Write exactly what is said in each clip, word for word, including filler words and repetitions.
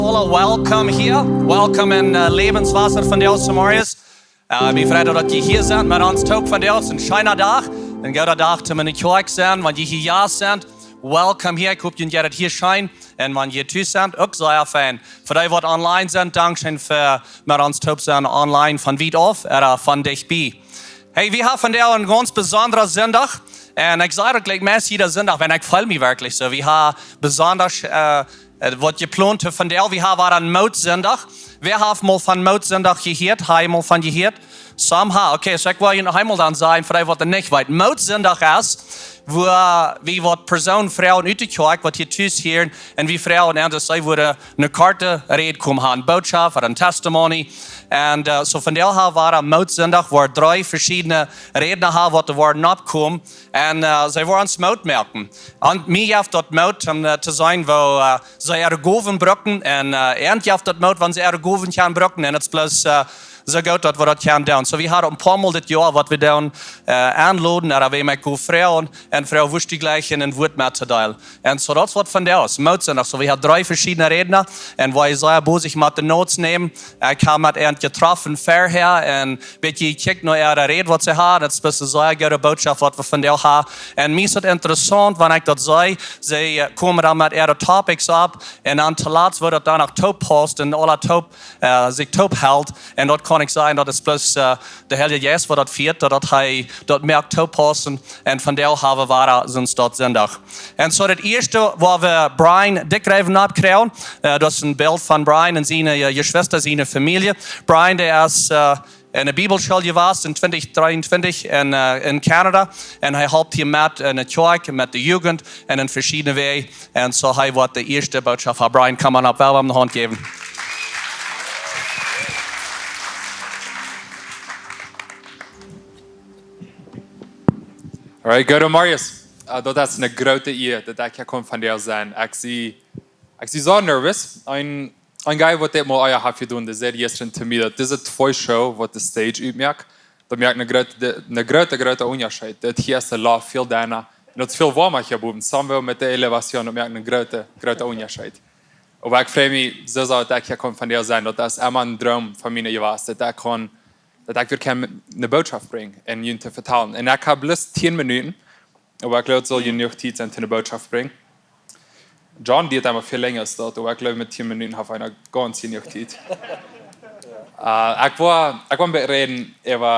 Aula, welcome hia. Welcome en äh, Lebenswasser vondoag zemorjes. Äh, wie freien ons, daut jie hia sent met ons toop vondoag. Een scheena Dach, een gooda Dach toom enne Kjoakj sennen. Wan jie hia Jast sent, welcome hia. Ekj hop, jie jeit et hia scheen. Un wan jie tus sent, uk sea fein. Fa dee, waut online sent, dankscheen fa met ons toop sennen online von wiet auf, ooda von dicht bie. Hey, wie haben vondoag een gaunz besondra Sindach. Un ekj saj daut jlikj meist jieda Sindach, wan ekj feel mie werkjlich soo. Wie haben besonda äh, äh, waut jeplont vondoag. Wie haben wada een Mootsindach. Wäa haft mol von Mootsindach jehieet? Hab jie mol von jehieet? Somehow. Okay, soo ekj well junt noch eemol dan sajen, fa dee, waut nich weet. Mootsindach es, wua wie waut Persoonen froagen ut de Kjoakj, waut hia tus hieren, un wie froagen an, daut see wudden eene korte Räd komen haben, Bootschoft ooda een Testimony. Un äh, soo vondoag haben wada Mootsindach, wua dree veschiedne Rädna haben, waut doa woaren oppkomen. Un äh, see woaren ons Moot moaken. Un mie jeft daut Moot, om äh, to seenen, woo äh, see äare Gowen brucken. Un äh, an jeft daut Moot, wan see äare Gowen kjennen brucken. Un et es bloos äh, soo goot, daut wie daut kjennen doonen. Soo, wie haben een poa Mol dit Joa, waut wie doonen, äh, enloden, ooda wäm ekj go froagen, un froagen, woo dee jlikjen, een Wuat mettodeelen. Un soo, daut es waut vondoag es. Mootsindach. Soo, wie haben dree veschiedne Rädna. Un wua jie sea bosich met de Notes nämen. Ekj hab met an jetroffen verhäa. Un bät jie kjikjt no äare Räd, waut see haben. Et es bloos eene sea goode Bootschoft, waut wie vondoag haben. Un mie es et interessaunt, wan ekj daut see, see äh, komen dan met äare Topics opp. Un dan toolatst, woo daut dan noch toop paust un aula toop, äh, sikj toop helt. Un daut kaun ekj sajen, daut es bloos äh, de Heilje Jeist, waut daut fieet, daut, daut hee daut moakt toop paussen. Un vondoag haben wie wada soon Mootsindach. Un soo daut ieeschte, wua wie Brian Dickgraven oppkjrieen, äh, daut es een Bilt von Brian un siene äh, Jeschwista, siene Famielje. Brian, dee es äh, enne Bibelschool jewast en twintich dreeuntwintich en, äh, en Kanada. Un hee halpt hia met enne Kjoakj, met de Jugend un en veschiedne Wäaj. Un soo hee woat de ieeschte Bootschoft haben. Brian, come on up, well wie am ne Haunt jäwen. Alright, good morning. Äh, daut es eene groote Ea, daut ekj hia kaun vondoag sennen. Ekj sie, ekj sie soo nervös. Een, een guy, waut dit mol ea haft jedonen, dee säd jistren to mie, daut dise twee Show, waut de stage utmoakt, daut moakt eenen grooten, eenen grooten, grooten Unjascheet. Daut hia es de Loft väl denna. Un daut es väl woama hia bowen. Somewhere met de Elevation, daut moakt eenen grooten, grooten Unjascheet. Oba ekj frei mie soo sea, daut ekj hia kaun vondoag sennen. Daut es emma een Droom von mie jewast, daut ekj kaun, daut ekj wada kaun eene Bootschoft brinjen un junt to vetalen. Un ekj hab bloos tieen Minuten. Oba ekj jleew, et saul jenuach Tiet sennen, eene Bootschoft brinjen. John, dee haft emma väl lenja aus daut, oba ekj jleew, met tieen Minuten haft hee noch gaunz jenuach Tiet. Äh, ekj well, ekj well een bät räden äwa,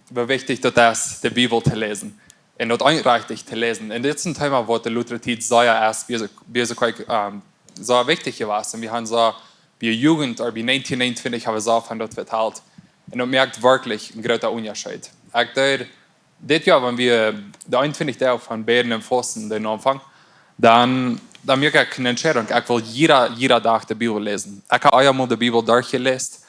woo wichtich daut es, de Bibel to läsen. Un daut eenrajchtich to läsen. Un dit es een Thema, waut de latste Tiet sea es, wie se, wie se kjikjen, ähm, sea wichtich jewast. Un wie haben soo, bie Jugend, ooda bie negentien eenuntwintich haben wie soo von daut vetalt. Un daut moakt werkjlich eenen grooten Unjascheet. Ekj deed dit Joa, wan wie de eenuntwintich Doag von Bäden un Fausten, dän Aunfank, dan, dan moak ekj eene Entscheidunk. Ekj well jieda, jieda Dach de Bibel läsen. Ekj hab ea mol de Bibel derchjeläst,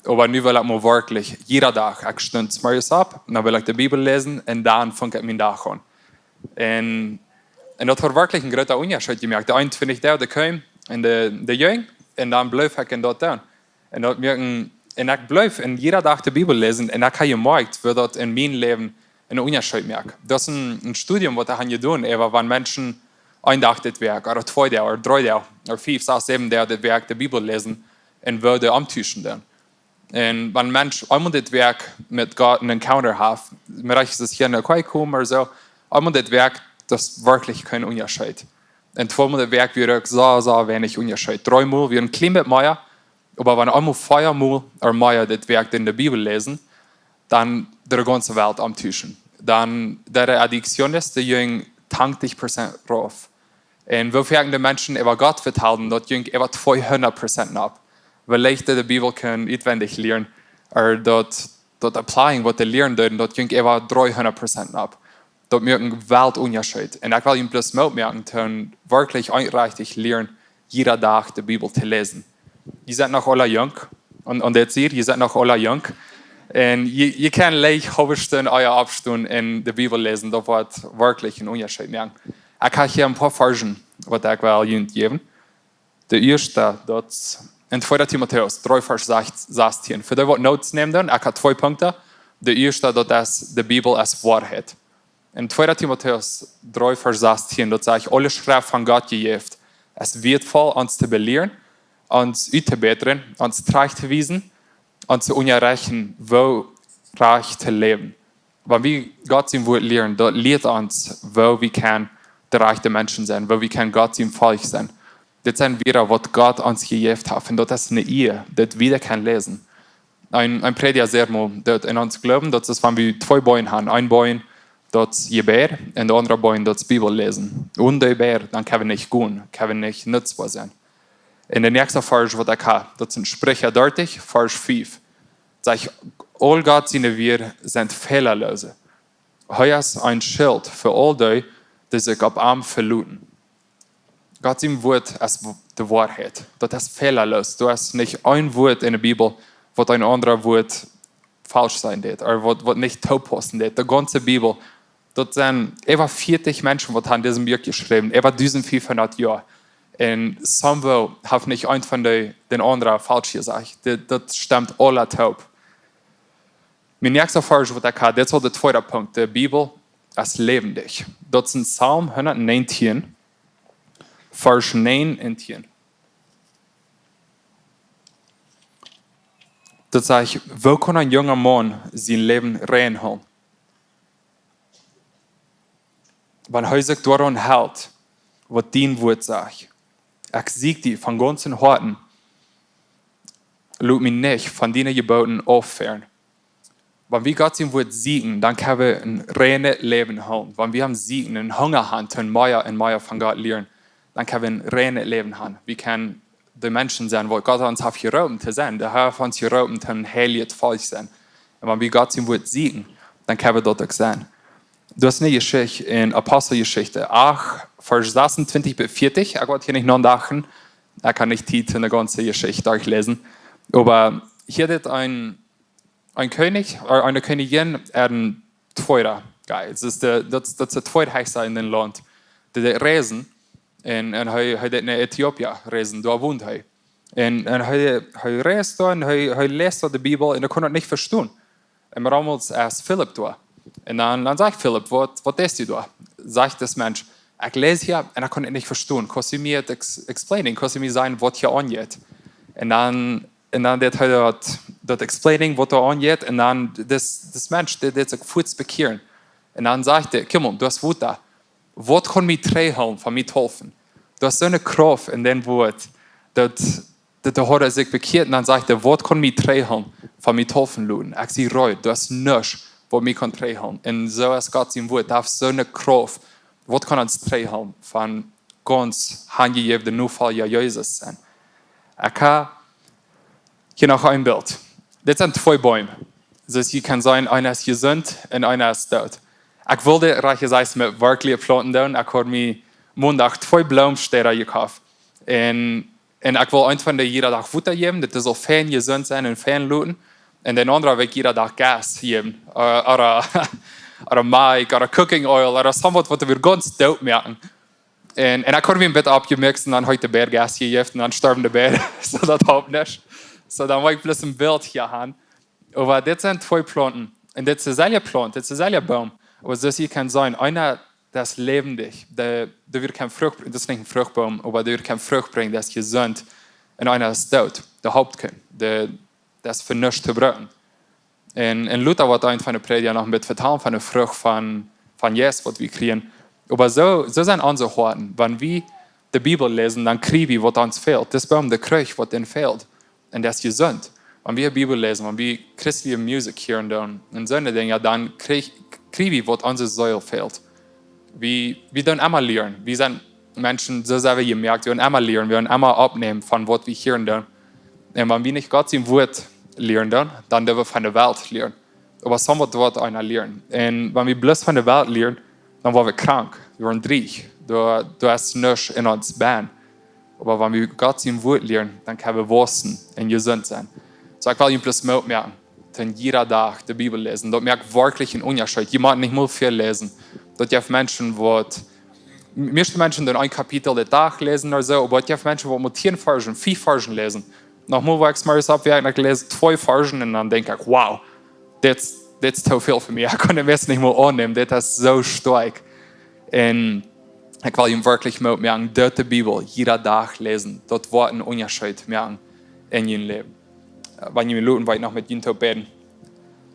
oba nu well ekj mol werkjlich jieda Dach. Ekj stunt zemorjes opp, dan well ekj de Bibel läsen un dan funk ekj mienen Dach aun. Un, un daut haft werkjlich eenen grooten Unjascheet jemoakt. De eenuntwintich Doag, dee kjeem un dee, dee jinkj, un dan bleef ekj en daut doonen. Un daut moakt een, un ekj bleef en jieda Dach de Bibel läsen un ekj hab jemoakt, woo daut en mien Läwen eenen Unjascheet moakt. Daut es een, een Studium, waut ekj hab jedonen, äwa wan Menschen een Dach dit Woakj, ooda twee Doag, ooda dree Doag, ooda fief, sas, säwen Doag dit Woakj de Bibel läsen un woo dee omtuschen doonen. Un wan een Mensch eemol dit Woakj met Gott een Encounter haft, met rajcht es hia enne Kjoakj komen ooda soo, eemol dit Woakj, daut es werkjlich kjeen Unjascheet. Un tweemol dit Woakj wia uk soo, soo weinich Unjascheet. Dreemol wia een kjlien bät mea, oba wan eemol veamol ooda mea dit Woakj en de Bibel läsen, dan de gaunze Welt omtuschen. Dan de Addiction es, dee jinkj tachentich Prozent rauf. Un woo väl de Menschen äwa Gott vetalden, daut jinkj äwa tweehundat Prozent nopp. Woo leicht dee de Bibel kjennen utwendich lieren, ooda daut, daut applying, waut dee lieren deeden, daut jinkj äwa dreehundat Prozent nopp. Daut moakt eenen Weltunjascheet. Un ekj well junt bloos Moot moaken, toom werkjlich eenrajchtich lieren, jieda Dach de Bibel to läsen. Jie sent noch aula junk. Un, un daut es hia, jie sent noch aula junk. Un jie, jie kjennen leicht haulwe Stund ea oppstonen un de Bibel läsen. Daut woat werkjlich eenen Unjascheet moaken. Ekj hab hia een poa Varzen, waut ekj well junt jäwen. De ieeschta, daut es en tweeda Timotäus dree, Varsch sas-, sastieen. Fa dee, waut Notes nämen doonen, ekj hab twee Punkten. De ieeschta, daut es, de Bibel es Woarheit. En tweeda Timotäus dree, Varsch sastieen, daut sajcht: Aule Schreft von Gott jejäft, es wieetvoll, ons to belieren, ons uttobätren, ons trajcht to wiesen, ons to unjarechten, woo rajcht to läwen. Wan wie Gott sien Wort lieren, daut lieet ons, woo wie kjennen de rajchte Menschen sennen, woo wie kjennen Gott sien Volkj sennen. Dit sent Wieed, waut Gott ons jejäft haft, un daut es eene Ea, daut wie daut kjennen läsen. Een, een Prädja säd mol, daut en ons Gloowen, daut es, wan wie twee Been haben, een Been, daut es Jebäd, un daut aundre Been, daut es Bibel läsen. Onen dee beid, dan kjenn wie nich gonen, kjenn wie nich nutzboa sennen. Un de näakjste Varsch, waut ekj hab, daut es en Spricha dartich, Varsch fief. Sajcht: "Aul Gott siene Wieed sent fälaloos. Hee es een Schilt fa aul dee, dee sikj opp am veloten." Gott sien Wort es w-, de Woarheit. Daut es fälaloos. Doa es nich een Wort en de Bibel, waut een aundret Wort faulsch sennen deed, ooda waut, waut nich toopaussen deed. De gaunze Bibel, daut sent äwa vieetich Menschen, waut haben dit Buak jeschräwen, äwa dusent fiefhundat Joa. Un somehow haft nich eent von dee dän aundren faulsch jesajcht. Dit, daut stemt aules toop. Mien näakjsta Varsch, waut ekj hab, dit es aul de tweede Punkt. De Bibel es läwendich. Daut es en Psalm hundatnäajentieen, Varsch näajen un tieen. Daut sajcht: "Woo kaun een junga Maun sien Läwen rein hoolen, wan hee sikj doaraun helt, waut dien Wort sajcht? Ekj sieekj die von gaunzem Hoaten, lot mie nich von diene Jeboten auffieren." Wan wie Gott sien Wort sieekjen, dan kjenn wie een reinet Läwen haben. Wan wie am sieekjen un Hunga haben, toom mea un mea von Gott lieren, dan kjenn wie een reinet Läwen haben. Wie kjennen de Menschen sennen, waut Gott ons haft jeroopen to sennen. Hee haft ons jeroopen, een heiljet Volkj sennen. Un wan wie Gott sien Wort sieekjen, dan kjenn wie daut uk sennen. Daut es eene Jeschicht en Aposteljeschicht acht, Varsch sasuntwintich bat vieetich. Ekj woa hia nich nodachen. Ekj hab nich Tiet, de gaunze Jeschicht derchläsen. Oba hia deed een, een Kjennich, ooda eene Kjennijin, een tweeda Guy. Daut es de, daut, daut es de tweedhechsta en daut Launt. Dee, dee reisen, un, un hee, hee deed no Äthiopien reisen, doa wont hee. Un, un hee, hee reist doa un hee, hee läst doa de Bibel un hee kunn daut nich vestonen. Un mau eemol es Philip doa. Un dan, dan sajcht Philip: "Waut, waut deist du doa?" Sajcht dis Mensch: "Ekj läs hia un ekj kaun daut nich vestonen. Kaust du mie daut ex-, explainen? Kaust du mie sajen, waut hia aunjeit?" Un dan, un dan deed hee daut, daut explainen, waut doa aunjeit. Un dan dis, dis Mensch, dee, dee deed sikj fuaz bekjieren. Un dan sajcht hee: "Kjikj mol, du hast Wota. Waut kaun mie trigjhoolen von mie deepen? Doa es soone Krauft en dän Wort, daut, daut de Herr sikj bekjieet un dan sajcht hee: Waut kaun mie trigjhoolen von mie deepen loten? Ekj sie rein, doa es nuscht, waut mie kaun trigjhoolen." Un soo es Gott sien Wort, daut haft soone Krauft. Waut kaun ons trigjhoolen von gaunz hanjejäwne Nofolja Jesus sennen? Ekj hab hia noch een Bilt. Dit sent twee Beem. Soo aus jie kjennen seenen, eena es jesunt un eena es doot. Ekj wull dit rajcht jesajcht met werkjliche Plaunten doonen. Ekj haud mie Mondach twee Bloomstäda jekoft. Un, un ekj wull eent von dee jieda Dach Wota jäwen, daut dee saul fein jesunt sennen un fein loten. Un dän aundren wull ekj jieda Dach Gas jäwen. Ooda, ooda, ooda Malkj, ooda cooking oil, ooda somewhat, waut dee wada gaunz doot moaken. Un, un ekj haud mie een bät oppjemoakt un dan haud ekj dee beid Gas jejäft un dan storwen dee beid. Soo daut holp nich. Soo dan wull ekj bloos een Bilt hia haben. Oba dit sent twee Plaunten. Un dit es deeselwje Plaunt, dit es deeselwja Boom. Oba soo aus jie kjennen seenen, eena, daut es läwendich. Dee, dee woat kjeene Frucht brinjen, daut es nich een Fruchtboom, oba dee woat kjeene Frucht brinjen, daut es jesunt. Un eena es doot, dee halpt kjeen. Dee, daut es fa nuscht to brucken. Un, un lota woat eena von de Prädja noch een bät vetalen von de Frucht von, von Jesus, waut wie kjrieen. Oba soo, soo sent onse Hoaten. Wan wie de Bibel läsen, dan kjrie wie, waut ons fält. Dis Boom, dee kjricht, waut am fält. Un daut es jesunt. Wan wie de Bibel läsen, wan wie christliche Musikj hieren doonen, un soone Dinja, dan kjrie, kjrie wie, waut onse Seel fält. Wie, wie doonen emma lieren. Wie sent Menschen, soo sent wie jemoakt, wie doonen emma lieren, wie doonen emma oppnämen von waut wie hieren doonen. Un wan wie nich Gott sien Wort lieren doonen, dan doo wie von de Welt lieren. Oba somewhat woat eena lieren. Un wan wie bloos von de Welt lieren, dan woa wie krank, wie woaren drieech. Doa, doa es nuscht en ons bennen. Oba wan wie Gott sien Wort lieren, dan kjenn wie waussen un jesunt sennen. Soo, ekj well junt bloos Moot moaken, toom jieda Dach de Bibel läsen. Daut moakt werkjlich een Unjascheet. Jie motten nich mol väl läsen. Daut jeft Menschen, waut, mieeschte Menschen doonen een Kapitel dän Dach läsen ooda soo, oba daut jeft Menschen, waut mol tieen Varsch, fief Varsch läsen. Noch mol, wua ekj zemorjes oppwoak, ekj läs twee Varsch un dan denkj ekj: "Wow, dit, dit es too väl fa mie. Ekj kaun daut meist nich mol aunnämen. Dit es soo stoakj." Un Ekj well junt werkjlich Moot moaken, doot de Bibel jieda Dach läsen. Daut woat een Unjascheet moaken en jun Läwen. Wan jie mie loten, woa ekj noch met junt toop bäden.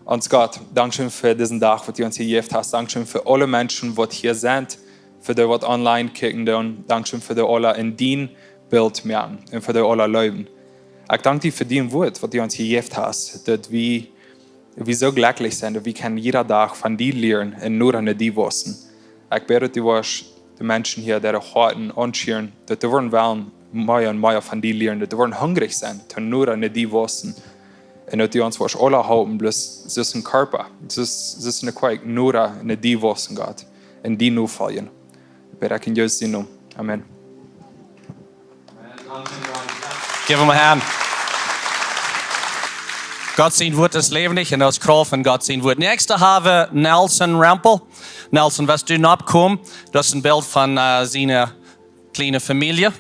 Ons Gott, dankscheen fa disen Dach, waut du ons jejäft hast. Dankscheen fa aule Menschen, waut hia sent, fa dee, waut online kjikjen doonen. Dankscheen fa dee aula en dien Bilt moaken un fa dee aula leewen. Ekj dank die fa dien Wuat, waut du ons jejäft hast, daut wie, wie soo jlekjlich sent, daut wie kjennen jieda Dach von die lieren un noda no die wausen. Ekj bäd, daut du woascht de Menschen hia äare Hoaten aunschieren, daut dee woaren wellen mea un mea von die lieren, daut dee woaren hungrich sennen, to noda no die wausen. Un daut du ons woascht aula halpen, bloos soo aus een Kjarpa, soo aus, soo aus eene Kjoakj, noda no die wausen, Gott, un die nofoljen. Bäd ekj en Jesus sienen Nomen. Amen. Give him a hand. Gott sien Wuat es läwendich un daut es Krauft en Gott sien Wuat. Näakjste hab wie Nelson Rempel. Nelson, west du nopp komen? Daut es een Bilt von, äh, siene kjliene Famielje.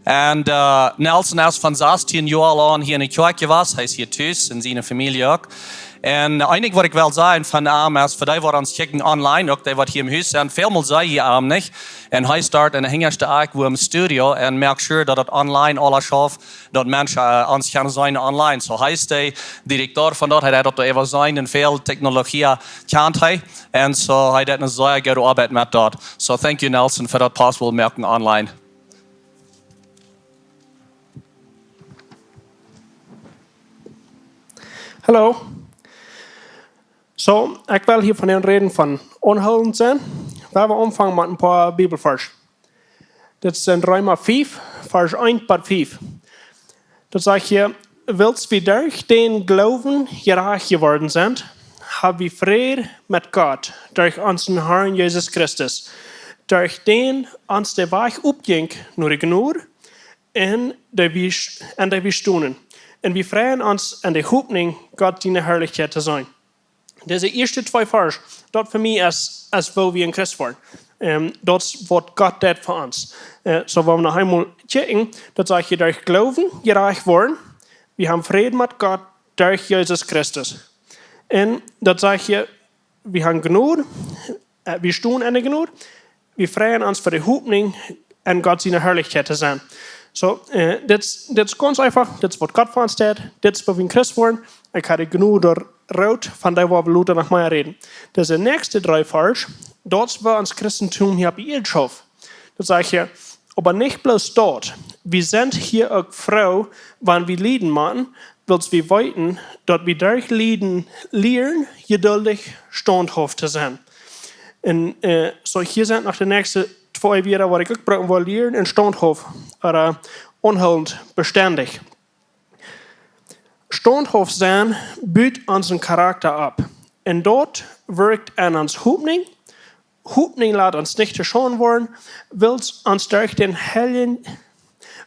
Un, äh, Nelson es von sastieen Joa aul aun hia enne Kjoakj jewast. Hee es hia tus un siene Famielje uk. Un, äh, eent waut ekj well sajen von am es, fa dee waut ons kjikjen online, uk dee waut hia em Hus sent, välmol see jie am nich. Un hee steit enne hinjaschte Akj wua em Studio un moakt sure daut daut online aules schauft, daut Menschen, äh, ons kjennen seenen online. So hee es de Direkta von daut, hee deit daut äwa seenen un väl Technologie kjant hee. Un so hee deit eene sea goode Oabeit met daut. So thank you, Nelson, fa daut possible moaken online. Hallo. So, ekj well hia vondoag räden von aunhoolent sennen. Wie woaren aunfangen met een poa Bibelvarsch. Dit es en Reema fief, Varsch eent bat fief. Daut sajcht hia: Wiels wie derch dän Gloowen jerajcht jeworden sent, hab wie Fräd met Gott derch onsen Harn Jesus Christus, derch dän ons de Wajch opjinkj no de Jnod, en dee wie, en dee wie stonen. Un wie freien ons en de Hopninj, Gott siene Harlichkjeit to seenen. Dise ieeschte twee Varsch, daut fa mie es, es woo wie een Christ woaren. Ähm, daut es waut Gott deit fa ons. Äh, so, wan wie noch eemol kjikjen, daut sajcht hia: Derch Gloowen jerajcht woaren, wie haben Fräd met Gott derch Jesus Christus. Un daut sajcht hia: Wie haben Jnod, äh, wie stonen en de Jnod, wie freien ons fa de Hopninj en Gott siene Harlichkjeit to seenen. So, äh, dit, dit es gaunz eefach, dit es waut Gott fa ons deit, dit es woo wie een Christ woaren. Ekj hab de Jnod doa root, von dee woa wie lota noch mea räden. Dise näakjste dree Varsch, daut es woo ons Christentum hia opp Ieed schauft. Daut sajcht hia: Oba nich bloos daut, wie sent hia uk froo, wan wie lieden motten, wiels wie weeten, daut wie derch Lieden lieren, jeduldich, staunthauft to sennen. Un, äh, so hia sent noch de näakjste twee Wieed, waut ekj uk brucken well: lieren un staunthauft, ooda aunhoolent, bestendich. Staunthauft sennen but onsen Charakta opp. Un daut wirkjt en ons Hopninj. Hopninj lat ons nich to Schaund woaren, wiels ons derch dän Heiljen,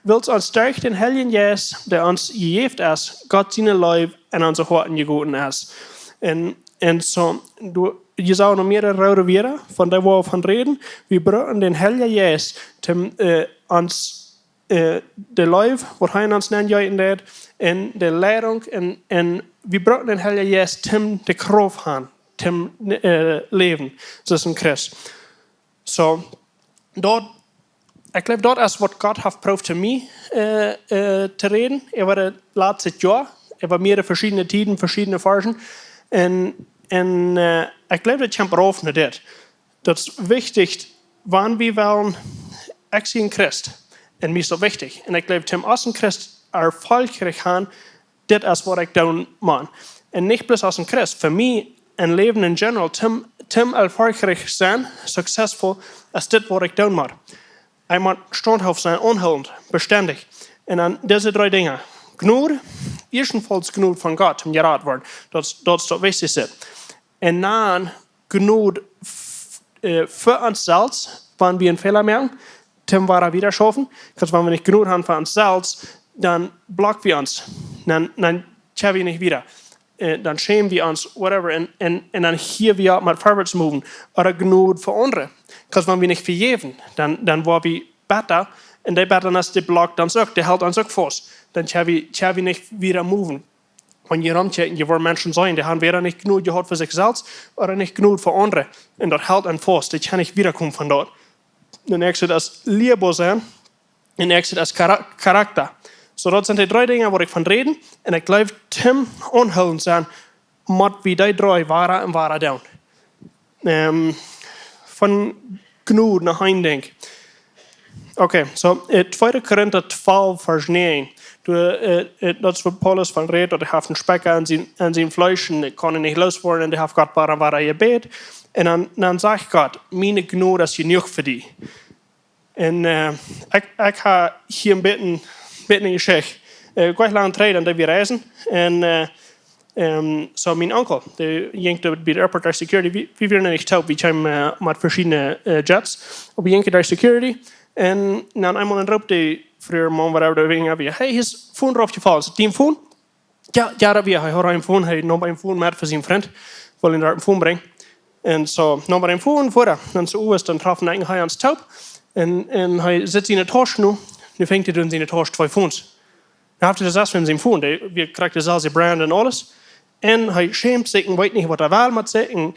wiels ons derch dän Heiljen Jeist, dee ons jejäft es, Gott siene Leew en onse Hoaten jegoten es. Un, un so, du, hia sent noch mea roode Wieed, von dee woa wie von räden. Wie brucken dän Heiljen Jeist, toom, äh, ons, äh, de Leew, waut hee en ons nenjeeten deit, un de Leidunk, un, un wie brucken dän Heiljen Jeist, toom de Krauft han, toom, äh, läwen, soo aus een Christ. So, daut, ekj jleew, daut es waut Gott haft proowt to mie, äh, äh, to räden, äwa daut latste Joa, äwa mea veschiedne Tieden, veschiedne Phasen. Un, un, äh, ekj jleew, daut kjemt rauf no dit. Daut es wichtich, wan wie wellen, ekj sie een Christ, un mie es daut wichtich. Un ekj jleew, toom aus een Christ erfolgreich han, dit es waut ekj doonen mott. Un nich bloos aus een Christ. Fa mie en Läwen in general, toom, toom erfolgreich sennen, successful, es dit waut ekj doonen mott. Ekj mott staunthauft sennen, aunhoolent, bestendich. Un dan dise dree Dinja. Jnod, ieeschtenfauls Jnod von Gott, om jerat woaren. Daut, daut es daut Wichtichste. Un dan Jnod f-, äh, fa ons selfst, wan wie een Fäla moaken, toom wada wieda schaufen. Wiels wan wie nich Jnod han fa ons selfst, dan block wie ons. Dan, dan kjenn wie nich wieda. Äh, dan schäm wie ons, whatever. Un, un, un dan hia wie opp met forwards moven. Ooda Jnod fa aundre. Wiels wan wie nich vejäwen, dan, dan woa wie betta. Un dee Bettanis, dee blockt ons uk, dee helt ons uk faust. Dan kjenn wie, kjenn wie nich wieda moven. Wan jie romkjikjen, jie woaren Menschen seenen, dee han wada nich Jnod jehaut fa sikj selfst, ooda nich Jnod fa aundre. Un daut helt an faust, dee kjennen nich wieda komen von doa. De näakjste es lieeboa sennen. De näakjste es Chara- Charakter. Soo, daut sent de dree Dinja, wua ekj von räd. Un ekj jleew, toom aunhoolent sennen, mott wie dee dree wada un wada doonen. Ähm, von Jnod no een Dinkj. Okay, soo, äh, tweede Korinta twalf, Varsch näajen. Doa, äh, äh, daut es wua Paulus von rät, daut hee haft een Spikja aun sien, aun sien Fleesch un hee kaun am nich looswoaren un hee haft Gott wada un wada jebät. Un dan, dan sajcht Gott: "Miene Jnod es jenuach fa die." Un, äh, ekj, ekj hab hia een bät, bät eene Jeschicht. Äh, kort lang trigj, dan deed wie reisen. Un, äh, ähm, soo mien Onkel, dee jinkj doa bie de Airport derch Security. Wie, wie wieren nich toop, wie kjeemen, äh, met veschiedne, äh, Jets. Oba wie jinkjen derch Security. Un dan eemol dan roopt dee Fruaman, whatever, doa wäajen, wie: "Hey, hia es Phone rauf jefollen. Es daut dien Phone?" Jo, jo, daut wia, hee haud een Phone, hee neem een Phone met fa sienen Frint, wull am doa een Phone brinjen. Un soo, neem hee een Phone, fuat hee. Dan soo, dan trof hee ons toop. Un, un hee sitt siene Tausch nu, nu finjt hee en siene Tausch twee Phones. Dan haft hee daut selfst von sien Phone, dee wia krakjt deeselwje Brand un aules. Un hee schämt sikj un weet nich, waut hee well met sikj.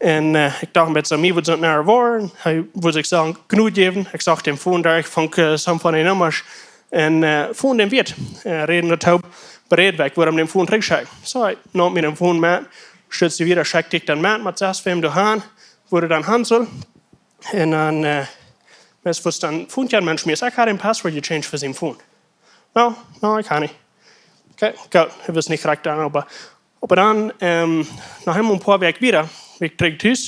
Un, äh, ekj docht, met soo mie wudd soo nea woaren. Hee wull sikj soo Jnod jäwen. Ekj sach dän Phone doa, ekj funk, äh, some von de Nummasch. Un, äh, Phone dän wia, äh, räden doa toop, beräd wia ekj, wuarom dän Phone trigjschekjen. Soo, ekj neem mie dän Phone met, stuts dee wada, schekjt dän dan met, met sas fem doa han, wua dee dan han sull. Un dan, äh, es wudd dan Phone, jo, Mensch, mie es, ekj haud een Password jechanged fa sien Phone. No, no, ekj kaun nich. Okay, goot, ekj wist nich krakjt dan, oba, oba dan, ähm, no eemol een poa Wäakj wada, wia ekj trigj tus.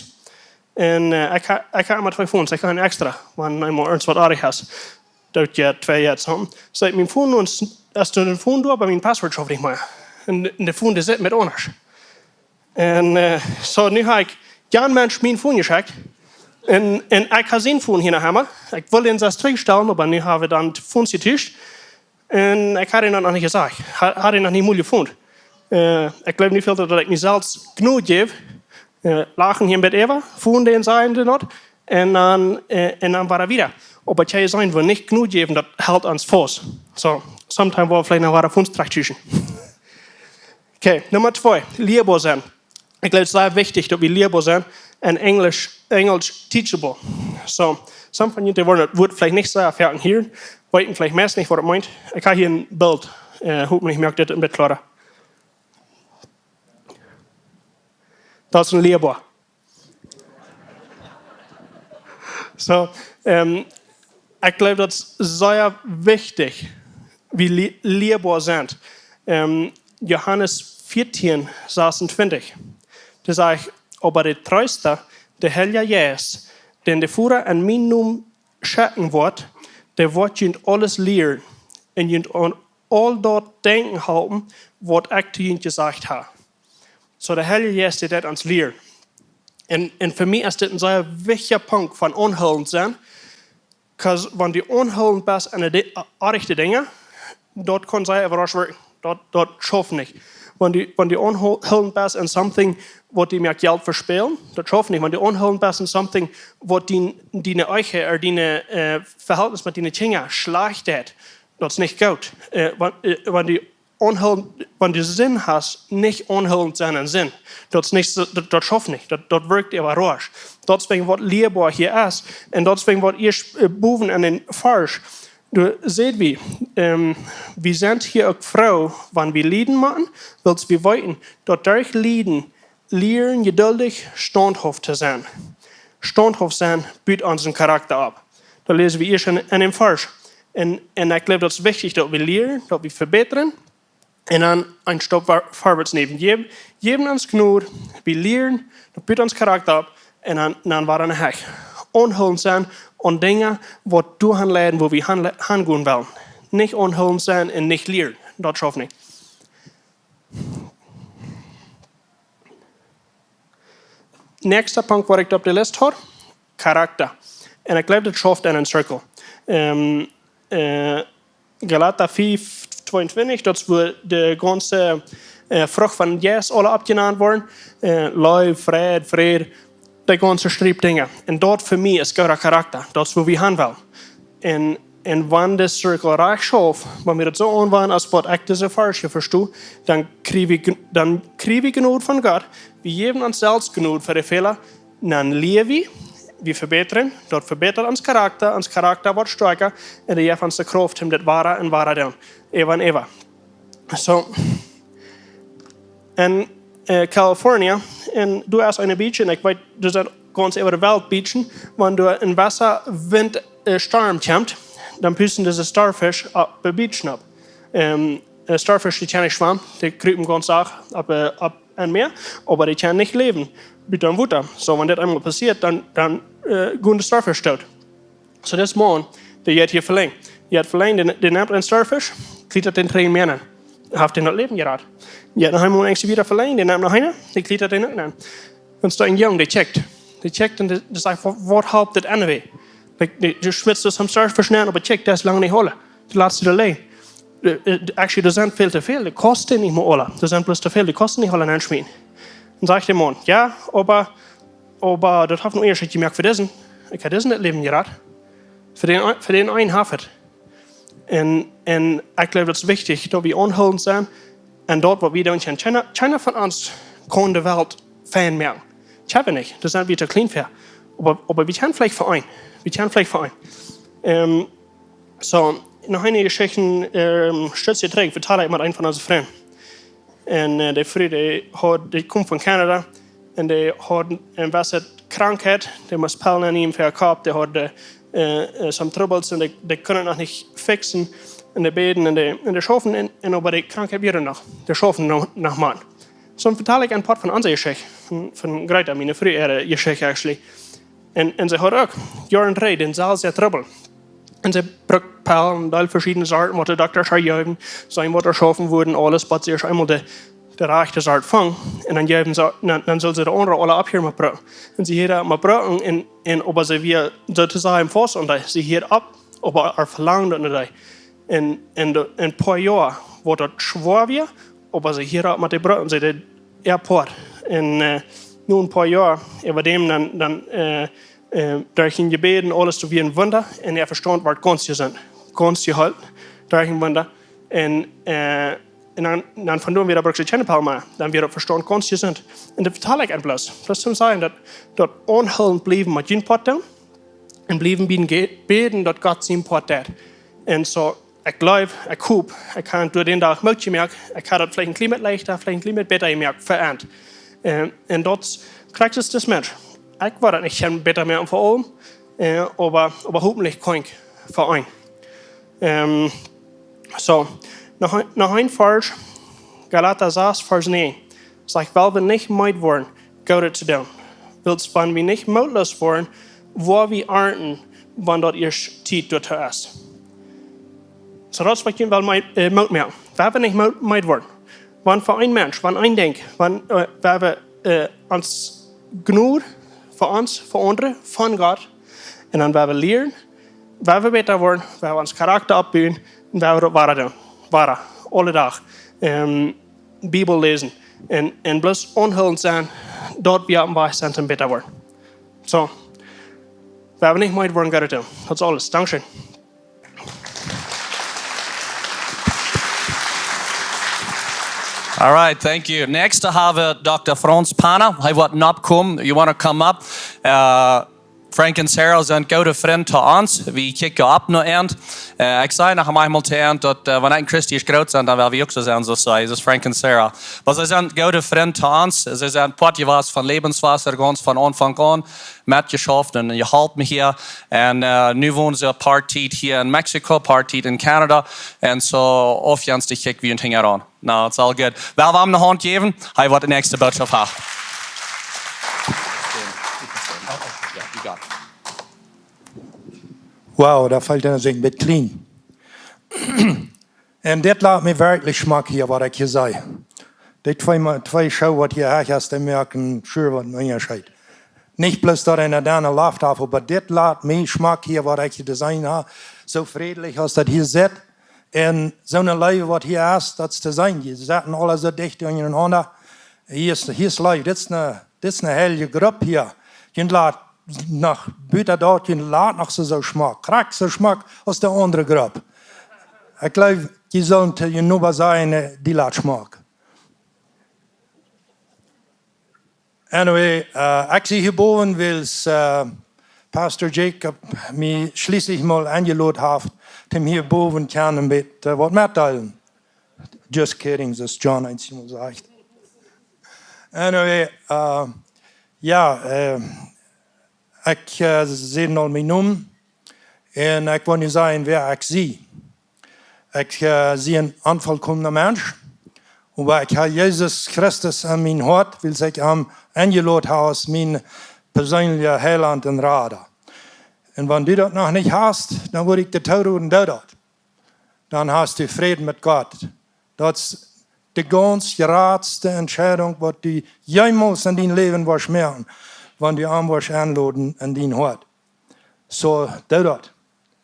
Un, äh, ekj ha-, ekj haud mau twee Phones, ekj haud een extra, wan eemol irjent waut oajch es. Daut jo twee Jets, hm. Soo, mien Phone, un s-, aus dee dän Phone doa, oba mien Password schauft nich mea. Un, un dän Phone, dee sitt met aundasch. Un, äh, soo, nu hab ekj jan Mensch mien Phone jeschekjt. Un, un ekj hab sien Phone hia noch emma. Ekj wull dän sas trigjstalen, oba nu hab wie dan Phones jetuscht. Un ekj haud am daut noch nich jesajcht. Ha-, haud am noch nich mol jefont. Äh, ekj jleew nich väl, daut ekj mie selfst Jnod jäw. Äh, lachen hia met Eva, Phone dän sajen dee nich. Un dan, äh, un dan wada wada. Oba ekj saj, wua nich Jnod jäwen, daut helt ons faust. Soo, sometime woa wie veleicht noch wada Phones trigjtuschen. Okay, Numma twee, lieeboa sennen. Ekj jleew, daut es sea wichtich, daut wie lieeboa sent. En Enjlisch, Enjlisch teachable. Soo, some von junt woaren daut Wuat veleicht nich soo foaken hieren, weeten veleicht meist nich, waut daut meent. Ekj hab hia een Bilt, äh, hopentlich moakt dit een bät kloara. Daut es een lieeboa. Soo, ähm, ekj jleew, daut es sea wichtich, wie lie-, lieeboa sent. Ähm, Johanes vierzehn, sechsundzwanzig. Doa sajcht: "Oba de Treesta, de Heilja Jeist, dän de Voda en mienen Nomen schekjen woat, dee woat junt aules lieren un junt aun aul daut denkjen hoolen, waut ekj to junt jesajcht hab." Soo, de Heilja Jeist, dee deit ons lieren. Un, un fa mie es dit een sea wichtja Punkt von aunhoolent sennen. 'Cause wan du aunhoolent best aun de, aun de rajchte Dinja, daut kaun sea äwaraschent woaren. Daut, daut schauft nich. Wan du, wan du aunhoolent best aun something, waut die moakt Jelt vespälen, daut schauft nich. Wan du aunhoolent best aun something, waut die, diene Ehe, ooda diene, äh, Vehältnis met diene Kjinja schlajcht deit, daut es nich goot. Äh, wan, äh, wan du aunhoolent, wan du Sind hast, nich aunhoolent sennen aun Sind. Daut es nich soo, daut, daut schauft nich. Daut, daut werkjt äwaraschent. Daut es wäajen waut lieeboa hia es. Un daut es wäajen waut ieescht, äh, bowen aun dän Varsch. Doa sent wie, ähm, wie sent hia uk froo, wan wie lieden motten, wiels wie weeten, daut derch Lieden lieren jeduldich, staunthauft to sennen. Staunthauft sennen but onsen Charakta opp. Daut läsen wie ieescht en, en dän Varsch. Un, un ekj jleew, daut es wichtich, daut wie lieren, daut wie vebätren. Un dan een Staup ver-, verwoats nämen. Jäwen, jäwen ons Jnod, wie lieren, daut but ons Charakta opp. Un dan, dan woaren wie hecht. Aunhoolent sennen aun Dinja, waut doahan leiden, wua wie han, hangonen wellen. Nich aunhoolent sennen un nich lieren. Daut schauft nich. Näakjsta Punkt, waut ekj opp de List haud, Charakta. Un ekj jleew, daut schauft en een Circle. Ähm, äh, Galata fiew tweeuntwintich, daut es wua de gaunze, äh, Frucht vom Jeist aule oppjenant woaren. Äh, Leew, Fräd, Fräd, de gaunze Striep Dinja. Un daut fa mie es gooda Charakta. Daut es wua wie han wellen. Un, un wan de Circle rajcht schauft, wan wie daut soo aunwenjen, aus waut ekj dise Varsch vesto, dan kjrie wie Jn-, dan kjrie wie Jnod von Gott. Wie jäwen ons selfst Jnod fa de Fäla, dan lia wie, wie vebätren, daut vebätat ons Charakta, ons Charakta woat stoakja, un dee jeft ons de Krauft, om dit wada un wada doonen. Äwa un äwa. So, en, äh, California, un doa es een Beach, un ekj weet, doa sent gaunz äwa de Welt Beachen, wan doa een Wasta, Wint, äh, Storm kjemt, dan pusten dise Starfish opp de Beach nopp. Ähm, äh, Starfish, dee kjennen nich schwamen, dee krupen gaunz sacht opp, äh, opp em Mäa, oba dee kjennen nich läwen, buta em Wota. So, wan dit eemol passieet, dan, dan, äh, gonen de Starfish doot. So, dis Maun, dee jeit hia velenjd. Jeit velenjd, dee, dee nemt een Starfish, kjliet daut en dee Mäa nenn. Haft dän daut Läwen jerat. Jeit noch eemol eent wieda velenjd, dee nemt noch eenen, dee kjliet daut en dee uk nenn. Dan es doa een Jung, dee kjikjt. Dee kjikjt un dee, dee sajcht: "Wa-, waut halpt dit anyway?" Like, dee, dee schmitst daut Starfish nenn, oba kjikjt, daut es lang nich aula. Dee lat see doa lijen. Äh, äh, actually, doa sent väl too väl, dee kosten nich mea aula. Doa sent bloos too väl, dee kosten nich aula nenschmieten. Dan sajcht de Maun: "Jo, oba, oba daut haft een Unjascheet jemoakt fa disen. Ekj hab disen daut Läwen jerat. Fa dän, fa dän eenen haft et." Un, un ekj jleew, daut es wichtich, daut wie aunhoolent sent. Un daut, waut wie doonen, kjennen, kjeena, kjeena von ons kaun de Welt fein moaken. Daut hab wie nich. Doa sent wie too kjlien fa. Oba, oba wie kjennen veleicht fa een. Wie kjennen veleicht fa een. Ähm, so, noch eene Jeschicht, ähm, Stootje trigj, vetald ekj met eenen von onse Frind. Un, äh, dee Fru, dee haud, dee kjeem von Kanada. Un dee haud eene jewesse Krankheit, dee must Pellen enneemen fa äa Kopp, dee haud, äh, äh, äh, some troubles un dee, dee kunnen noch nich fixen. Un dee bäden un dee, un dee schaufen un, un oba dee Krankheit wia noch. Dee schaufen noch, noch mau. So, vetald ekj een Poat von onse Jeschicht, von, von Greta, miene Fru äare Jeschicht, actually. Un, un see haud uk, Joaren trigj, dän selwjen Trubbel. Un see brukt Pellen, aul veschiedne Sorten, waut de Dokta äa jeef, see waut doa schaufen wudden, aules, bat see eemol de, de rajchte Sort funk. Un dan jeef see, dan, dan sull see de aundre aula oppheeren met bruken. Un see hieed opp met bruken un, un oba see wia, soo to sajen, faust aun dee. See hieed opp, oba äa Velangen no dee. Un, un de, een poa Joa, wort daut schwoa wia, oba see hieed opp met dee bruken, see deed äa Poat. Un, äh, no een poa Joa, äwa däm dan, dan, äh, äh, derch een Jebäd un aules, doa wia een Wunda, un äa Vestaunt wort gaunz jesunt, gaunz jeholpen, derch een Wunda. Un, äh, un dan, dan von doa wia brukt see kjeene Pellen mea, dan wia äa Vestaunt gaunz jesunt. Un daut vetald ekj bloos, bloos to sajen, daut, daut aunhoolent bliewen met jun Poat doonen, un bliewen bie dän Ge-, bäden, daut Gott sien Poat deit. Un so, ekj jleew, ekj hop, ekj hab doa dän Dach Moot jemoakt, ekj haud daut veleicht een kjlien bät leichta, veleicht een kjlien bät bäta jemoakt fa an. Äh, un daut kjricht dis Mensch. Ekj wull daut nich kjennen bäta moaken fa am, äh, oba, oba hopentlich kaun ekj fa am. Ähm, so, noch een, noch een Varsch, Galata sas, Varsch näajen. Sajcht: "Well wie nich meed woaren, Goodet to doonen. Wiels wan wie nich mootloos woaren, woa wie arnten, wan daut ieescht Tiet doatoo es." So, daut es waut ekj well meed, äh, Moot moaken. Wie haben nich Moot, meed woaren. Wan fa een Mensch, wan een Dinkj, wan, äh, wie haben, äh, ons Jnod fa ons, fa aundre, von Gott, un dan wie haben lieren, wie haben bäta woaren, wie haben ons Charakta oppbuen, un wie haben daut wada doonen. Wada, aule Dach. Ähm, Bibel läsen un, un bloos aunhoolent sennen, daut wie oppem Wajch sent toom bäta woaren. So, wie haben nich meed woaren, Goodet to doonen. Daut es aules. Dankscheen. All right, thank you. Next, haben wie Dokta Franz Penner. Hee woat nopp komen. You wanna come up? Uh, Frank un Sarah sent goode Frind to ons. Wie kjikjen opp no an. Äh, ekj saj noch eemol to an, daut, äh, wan ekj een Christ es groot sennen, dan well wie uk soo sennen, soo aus see, soo aus Frank un Sarah. Oba see sent goode Frind to ons. See sent Poat jewast von Lebenswasser, gaunz von Aunfank aun, metjeschauft un jeholpen hia. Un, äh, nu wonen see Poat Tiet hia en Mexiko, Poat Tiet en Kanada. Un so, auf jans de Kjikj wie un hinjaraun. No, it's all good. Well, wie am ne Haunt jäwen. Hee woat de näakjste Botschoft haben. Wow, daut felt dan sikj een bät kjlien. Un dit lat mie werkjlich schmock hia, waut ekj hia see. Dee twee Ma-, twee Schoo, waut hia hach es, dee moaken sure waut een Unjascheet. Nich bloos daut eena dan een Loft haft, oba dit lat mie schmock hia, waut ekj hia jeseenen hab. Soo frädlich aus daut hia sitt. Un soone Leew, waut hia es, daut es to seenen. Jie sitten aula soo dicht unjarenaunda. Hia es, hia es Leew. Dit es eene, dit es eene heilje Grupp hia. Jie lat noch, buta daut, jie lat noch soo, soo schmock. Krakjt soo schmock aus de aundre Grupp. Ekj jleew, jie sellen to june Nobasch sajen, äh, dee lat schmock. Anyway, äh, ekj sie hia bowen, wiels, äh, Pastor Jacob mie schlieslich mol enjelot haft, toom hia bowen kjennen een bät waut metdeelen. Just kidding, soo aus John eemol sajcht. Anyway, jo, ekj sie nu mien Nomen. Un ekj woa nu sajen wäa ekj sie. Ekj sie een onvolkomna Mensch, oba ekj hab Jesus Christus en mien Hoat, wiels ekj am enjelot hab aus mien perseenlicha Heilaunt un Rada. Un wan du daut noch nich hast, dan wudd ekj die toroden, doo daut. Dan hast du Fräd met Gott. Daut es de gaunz jratste Entscheidunk waut du jemols en dien Läwen woascht moaken, wan du am woascht enloden en dien Hoat. Soo, doo daut.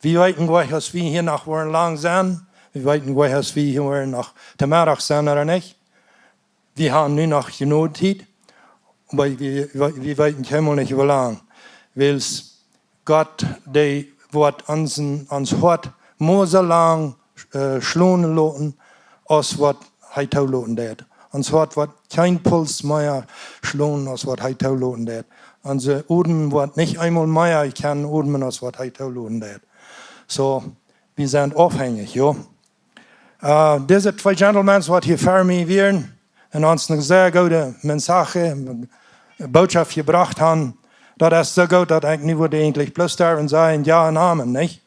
Wie weeten nich aus wie hia noch woaren lang sennen. Wie weeten nich aus wie hia woaren noch to Meddach sennen ooda nich. Wie haben nu noch jenuach Tiet, oba wie weeten kjeenmol nich woo lang. Wiels Gott, dee woat ons Hoat mau soo lang schlonen loten aus waut hee toloten deit. Ons Hoat woat kjeen Puls mea schlonen aus waut hee toloten deit. Onse Odem woat nich eemol mea kjennen odmen aus waut hee toloten deit. Soo, wie sent aufhenjich, jo. Dise twee gentlemen waut hia ver mie wieren un ons ne sea goode Message, Bootschoft jebrocht haben, daut es soo goot daut ekj nu wudd eejentlich bloos doaräwa sajen jo un amen, nich?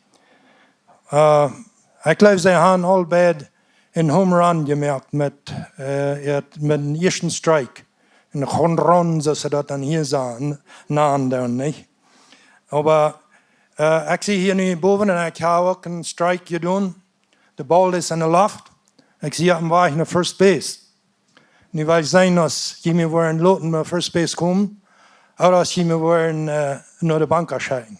Ekj jleew see haben aul beid een home run jemoakt met, met dän ieeschten strike. Een home run, soo aus see daut dan hia nanen doonen, nich? Oba ekj sie hia nu bowen un ekj hab uk een strike jedonen. De Ball es en de Loft. Ekj sie oppem Wajch no first base. Nu well ekj seenen aus jie mie woaren loten no first base komen, ooda aus jie mie woaren no de Bunka schekjen.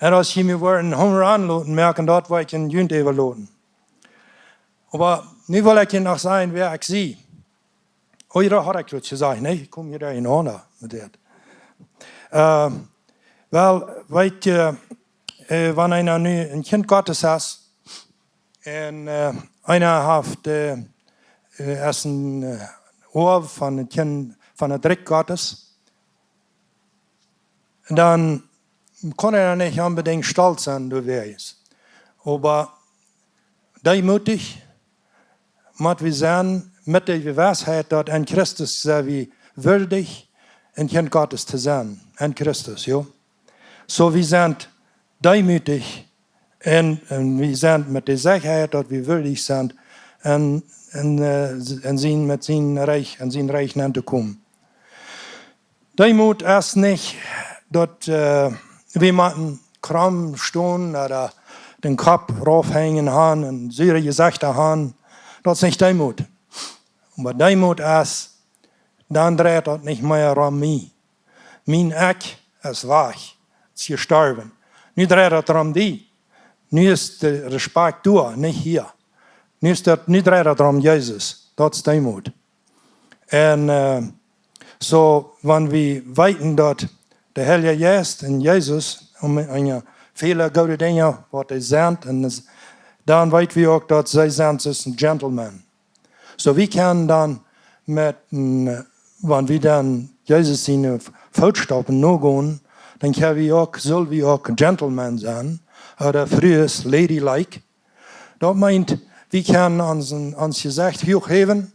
Ooda aus jie mie woaren home run loten moaken, daut woa ekj junt äwaloten. Oba nu well ekj junt noch sajen wäa ekj sie. Oda haud ekj daut jesajcht? Nä, ekj kom hia derchenaunda met dit. Well, weet jie, wan eena nu een Kjint Gottes es, un eena haft, es een Oaw von daut Rikj Gottes, dan kaun eena nich onbedinjt stolt sennen doawäajen. Oba deemootich mott wie sennen met de Jewissheit daut en Christus sent wie wieedich een Kjint Gottes to sennen. En Christus, jo. Soo wie sent deemootich un wie sent met de Sechaheit daut wie wieedich sent en sien, met sien Rikj, en sien Rikj nenn to komen. Deemoot es nich daut wie motten kromm stonen ooda dän Kopp rauf henjen haben un sure Jesechta haben. Daut es nich Deemoot. Oba Deemoot es, dan dreit daut nich mea rom mie. Mien Ekj es wajch, es jestorwen. Nu dreit daut rom die. Nu es de Respakjt doa, nich hia. Nu dreit daut rom Jesus. Daut es Deemoot. Un soo wan wie weeten daut de Heilje Jeist un Jesus, un väle goode Dinja waut dee sent, dan weet wie uk daut see sent soo aus een gentleman. Soo wie kjennen dan met, wan wie dan Jesus siene Footstoppen nogonen, dan kjenn wie uk, sull wie uk gentleman sennen, ooda Frues ladylike. Daut meent, wie kjennen ons Jesecht huach häwen,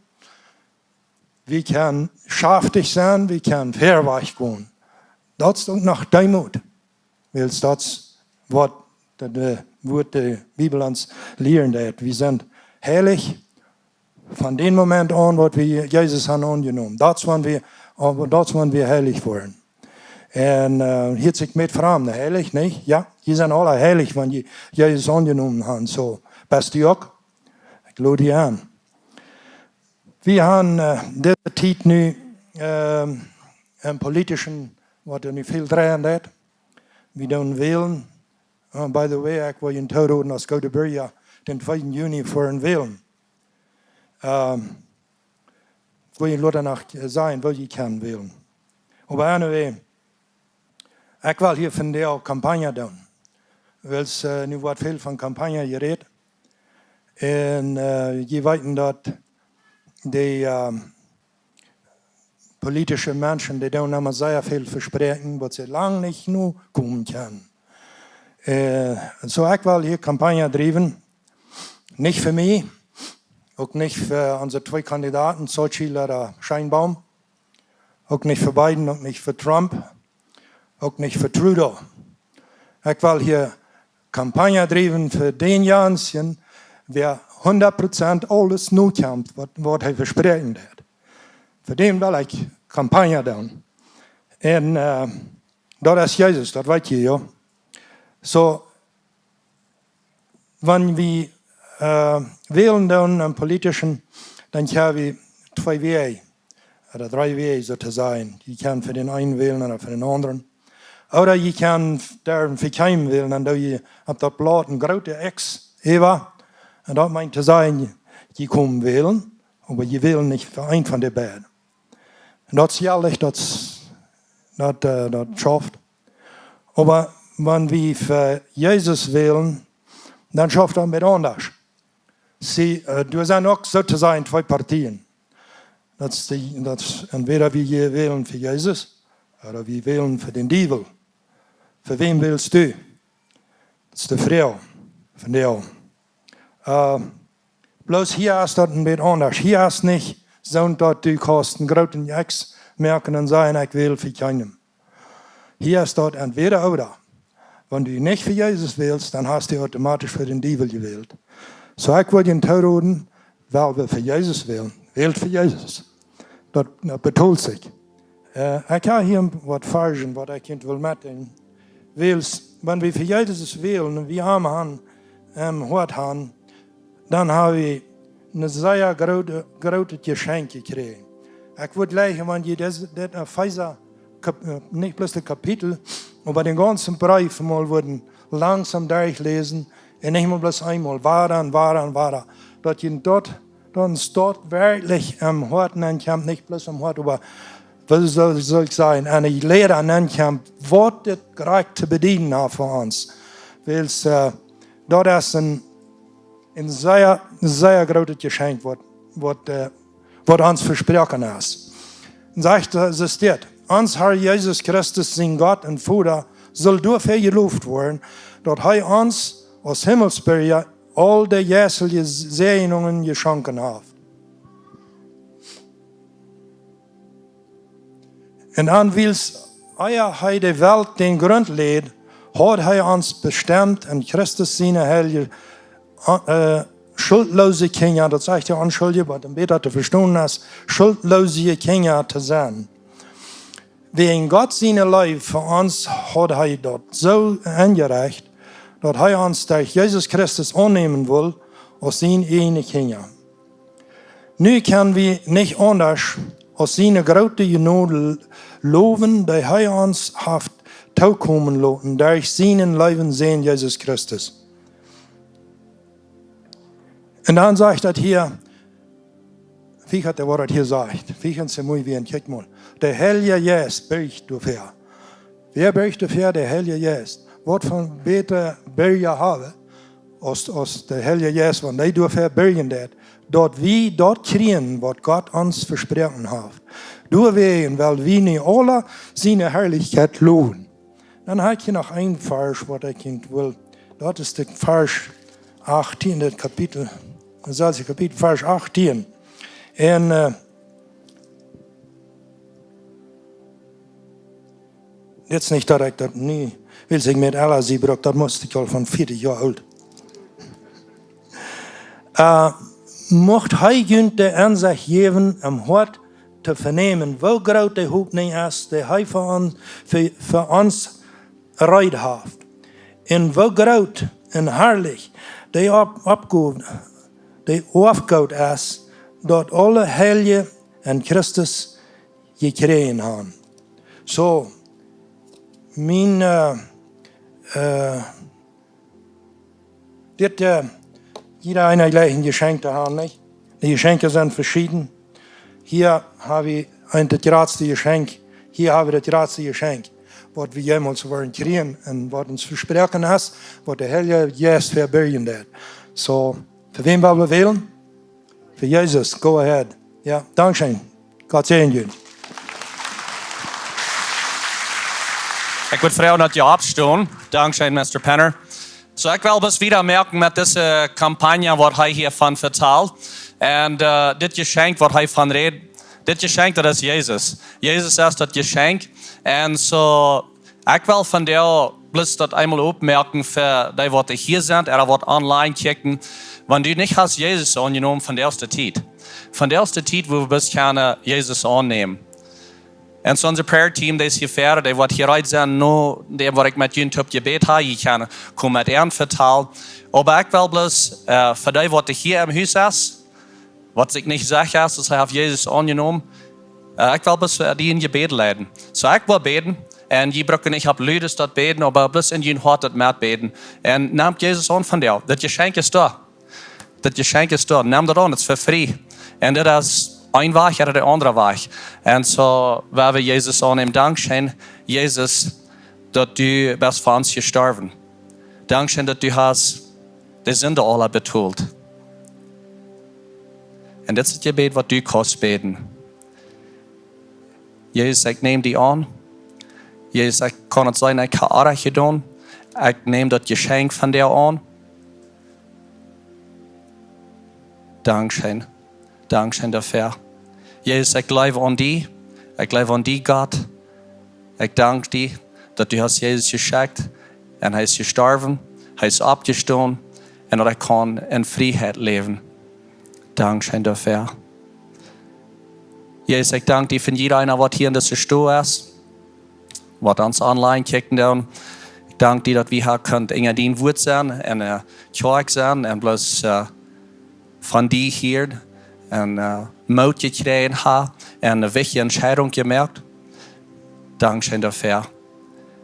wie kjennen schaftich sennen, wie kjennen fäawajch gonen. Daut es uk noch Deemoot. Wiels daut es waut de Bibel ons lieren deit. Wie sent heilich von dän Moment aun waut wie Jesus haben aunjenomen. Daut es wan wie heilich woaren. Un hieet sikj met framd, heilich, nich? Jo, jie sent aula heilich wan jie Jesus aunjenomen haben. Soo, best du uk? Ekj lod die aun. Wie haben dise Tiet nu en politischen, waut doa nu väl dreien deit. Wie doonen wälen. By the way, ekj well junt toroden aus goode Birja dän tweeden Juni fa wälen. Ekj well junt lota noch sajen woo jie kjennen wälen. Oba anyway, ekj well hia vondoag Kampanja doonen. Wiels nu woat väl von Kampanja jerät. Un jie weeten daut de politische Menschen, dee doonen emma sea väl vespräakjen, waut see lang nich nokomen kjennen. Äh, un soo, ekj well hia Kampagne driewen, nich fa mie, uk nich fa onse twee Kandidaten, Sochi ooda Sheinbaum, uk nich fa Biden, uk nich fa Trump, uk nich fa Trudeau. Ekj well hia Kampagne driewen fa dän Janschen, wäa hundat Prozent aules nokjemt, waut, waut hee vespräakjen deed. Fa dän well ekj Kampagne doonen. Un, äh, daut es Jesus, daut weet jie, jo. Soo, wan wie, äh, wälen doonen aum politischen, dan ha wie twee Wäaj, ooda dree Wäaj, soo to sajen. Jie kjennen fa dän eenen wälen ooda fa dän aundren. Ooda jie kjennen doa fa kjeenen wälen, dan doo jie opp daut Blaut een grootet X äwa. Un daut meent to sajen, jie komen wälen, oba jie wälen nich fa eent von de beid. Un daut es ehrlich, daut, daut, äh, daut schauft. Oba wan wie fa Jesus wälen, dan schauft daut met aundasch. See, äh, doa sent uk soo to sajen twee Partien. Daut es dee, daut es entwäda wie wälen fa Jesus ooda wie wälen fa dän Diewel. Fa wäm wälst du? Daut es de Froag von die. Äh, bloos hia es daut een bät aundasch. Hia es nich soo daut du kaust een grooten X moaken un sajen, ekj wäl fa kjeenem. Hia es daut entwäda ooda. Wan du nich fa Jesus wälst, dan hast du automatisch fa dän Diewel jewält. Soo, ekj wudd junt tooroden, well wie fa Jesus wälen. Wält fa Jesus. Daut, daut betolt sikj. Äh, ekj ha hia waut Varzen, waut ekj junt well metdeelen. Wiels, wan wie fa Jesus wälen un wie am han, ähm, Hoat han, dan ha wie een sea groote, grootet Jeschenkj jekjräajen. Ekj wudd jleichen, wan jie dit, dit Efeesa, Kap-, äh, nich bloos daut Kapitel, oba dän gaunzen Breef mol wudden langsom derchläsen un nich mol bloos eemol, wada un wada un wada. Daut jie daut, daut ons daut werkjlich em Hoat nenkjemt, nich bloos em Hoat, oba woo saul, saul ekj sajen, aun de Liera nenkjemt, waut dit jrod to bedieden haft fa ons. Wiels, äh, daut es een, een sea, sea grootet Jeschenkj, waut, waut, äh, waut ons vesproaken es. Un sajcht, äh, soo steit: Ons Herr Jesus Christus, sien Gott un Voda, saul doafäa jeloft woaren, daut hee ons aus Himmelsbirja aul de jeistelje Säajnungen jeschonken haft. Un dan, wiels ea hee de Welt dän Grunt läd, haud hee ons bestemt en Christus siene heilje, äh, schuldloose Kjinja, daut sajcht hee onschuldje, oba dan bäta to vestonen es, schuldloose Kjinja to sennen. Wäajen Gott siene Leew fa ons haud hee daut soo enjerecht, daut hee ons derch Jesus Christus aunnämen wull aus siene ieejne Kjinja. Nu kjenn wie nich aundasch aus siene groote Jnod lowen, dee hee ons haft tookomen loten derch sienen leewen Sän Jesus Christus. Un dan sajcht daut hia, woo haft hee daut hia jesajcht? Woo gaunz mooi, woo een, kjikj mol. De Heilje Jeist birjt doafäa. Wäa birjt doafäa? De Heilje Jeist. Waut fa bätre Birja hab wie aus, aus de Heilje Jeist, wan dee doafäa birjen deit, daut wie daut kjrieen, waut Gott ons vesproaken haft. Doawäajen well wie nu aula siene Harlichkjeit lowen. Dan ha ekj hia noch een Varsch, waut ekj junt well. Daut es de Varsch achtieen, daut Kapitel, daut selwje Kapitel, Varsch achtieen. Un, äh, dit es nich daut ekj daut nu, wiels ekj met Ella sie bruck, daut must ekj aul von vieetich Joa oolt. Äh, mucht hee junt de Ensecht jäwen em Hoat to venämen, woo groot de Hopninj es, dee hee fa on-, fa, fa ons reed haft. Un woo groot un harlich dee Op-, Oppgow, dee Oafgoot es, daut aule Heilje en Christus jekjräajen han. Soo, mien, äh, äh, dit, äh, jieda eena jleicht een Jeschenkj to han, nich? De Jeschenkja sent veschieden. Hia ha wie een, daut jratste Jeschenkj. Hia ha wie daut jratste Jeschenkj, waut wie jemols woaren kjrieen un waut ons vesproaken es, waut de Heilje Jeist vebirjen deit. Soo, fa wäm well wie wälen? Fa Jesus. Go ahead. Jo, dankscheen. Gott säajen junt. Ekj wudd froagen daut jie oppstonen. Dankscheen, Mister Penner. Soo, ekj well bloos wieda moaken met dise Kampagne, waut hee hia von vetalt. Un dit Jeschenkj, waut hee von rät, dit Jeschenkj, daut es Jesus. Jesus es daut Jeschenkj. Un soo, ekj well von doa bloos daut eemol oppmoaken fa dee, waut hia sent, ooda waut online kjikjen. Wan du nich hast Jesus aunjenomen, vondoag es de Tiet. Vondoag es de Tiet, wua wie bloos kjennen Jesus aunnämen. Un soo, onse prayer team, dee es hia wieda, dee woat hia reed sennen, no däm waut ekj met junt toop jebät hab, jie kjennen komen met an vetalen. Oba ekj well bloos fa dee, waut hia em Hus es, waut sikj nich secha es, aus hee haft Jesus aunjenomen, ekj well bloos fa dee een Jebäd leiden. Soo, ekj well bäden, un jie bruken nich opp ludes daut bäden, oba bloos en jun Hoat daut met bäden. Un nemt Jesus aun vondoag. Daut Jeschenkj es doa. Daut Jeschenkj es doa. Nem daut aun, daut es fa frie. Un daut es een Wajch ooda de aundre Wajch. Un soo, woa wie Jesus aunnämen. Dankscheen, Jesus, daut du best fa ons jestorwen. Dankscheen, daut du hast de Sind aula betolt. Un dit es daut Jebäd, waut du kaust bäden. Jesus, ekj näm die aun. Jesus, ekj kaun daut seenen, ekj hab orrajcht jedonen. Ekj näm daut Jeschenkj von die aun. Dankscheen. Dankscheen doafäa. Jesus, ekj jleew aun die. Ekj jleew aun die, Gott. Ekj dank die, daut du hast Jesus jeschekjt. Un hee es jestorwen. Hee es oppjestonen. Un daut ekj kaun en Frieheit läwen. Dankscheen doafäa. Jesus, ekj dank die fa jieda eena, waut hia en dise Stow es, waut ons online kjikjen doonen. Ekj dank die, daut wie hia kunnen unja dien Wuat sennen un Kjoakj sennen un bloos von die hieren un Moot jekjräajen haben un eene wichtje Entscheidunk jemoakt. Dankscheen doafäa.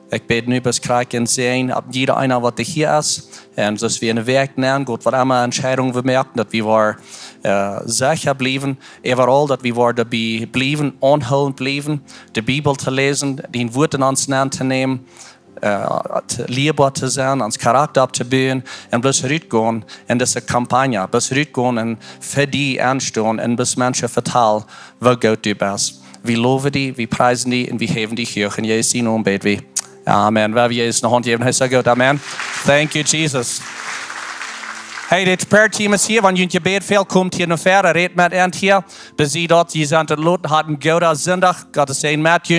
Ekj bäd nu bloos krakjt een Säajen opp jieda eena, waut hia es. Un soo aus wie en de Wäakj nämen, Gott, waut emma Entscheidunk wie moaken, daut wie woaren secha bliewen, äwaraul, daut wie woaren doabie bliewen, aunhoolent bliewen, de Bibel to läsen, dien Wuat en ons nenn to nämen, lieeboa to sennen, ons Charakta opptobuen un bloos rutgonen en dise Kampagne, bloos rutgonen un fa die enstonen un bloos Menschen vetalen, woo goot du best. Wie lowen die, wie priesen die un wie häwen die huach. En Jesus sien Nomen bäd wie. Amen. Woa wie Jesus eene Haunt jäwen, hee es soo goot. Amen. Thank you, Jesus. Hey, daut prayer team es hia. Wan jie Jebäd fält, komt hia no väaren, rät met an hia. Besied daut, jie sent entlot, hat een gooden Sindach. Gott säajen junt.